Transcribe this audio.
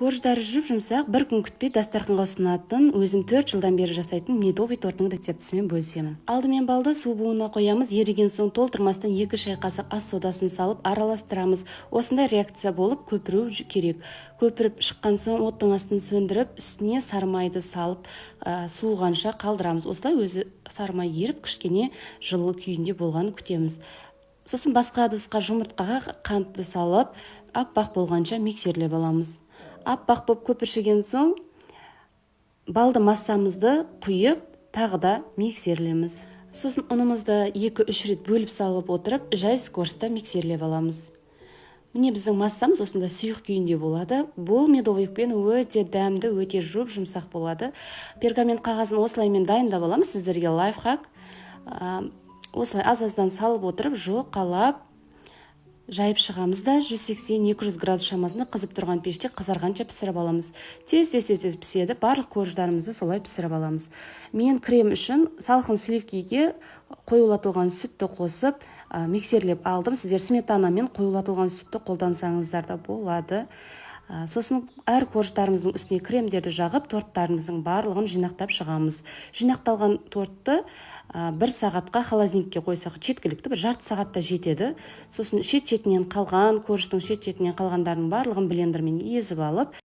Корждары жұп-жұмсақ, бір күн күтпей дастарханға ұсынатын, өзім 4 жылдан бері жасайтын медовый торттың рецептісімен бөлісемін. Алдымен балды су буына қоямыз. Еріген соң толтырмастан 2 шай қасық ас содасын салып, араластырамыз. Осындай реакция болып көпіру керек. Көпіріп шыққан соң оттың астын сөндіріп, үстіне сары майды салып, суығанша қалдырамыз. Осылай өзі сары май еріп, кішкене жылы күйінде болғанын күтеміз. Сосын басқа ыдысқа жұмыртқаға қантты салып, аппақ болғанша миксерлеп аламыз. Аппақ болып көпіршіген соң балды массамызды құйып, тағы да миксерлейміз. Сосын ұнымызды 2-3 рет бөліп салып отырып, жай скоростьта миксерлеп аламыз. Міне, біздің массамыз осындай сұйық күйінде болады. Бұл медовикпен өте дәмді, өте жұп жұмсақ болады. Пергамент қағазын осылай мен дайындап аламын. Сіздерге лайфхак: осылай аз аздан салып отырып, жұқалап жайып шығамыз да, 180-200 градус шамасында қызып тұрған пеште қызарғанша пісіріп аламыз. Тез, тез, тез, тез піседі. Барлық корждарымызды солай пісіріп аламыз. Мен крем үшін салқын сливкиге қоюлатылған сүтті қосып, миксерлеп алдым. Сіздер сметана мен қоюлатылған сүтті қолдансаңыздар да болады. Сосын әр корждарымыздың үстіне кремдерді жағып, торттарымыздың барлығын жинақтап шығамыз. Жинақталған тортты бір сағатқа холодильникке қойсақ жеткілікті, бір жарты сағатта жетеді. Сосын шет шетінен қалған, корждың шет шетінен қалғандарының барлығын блендермен езіп алып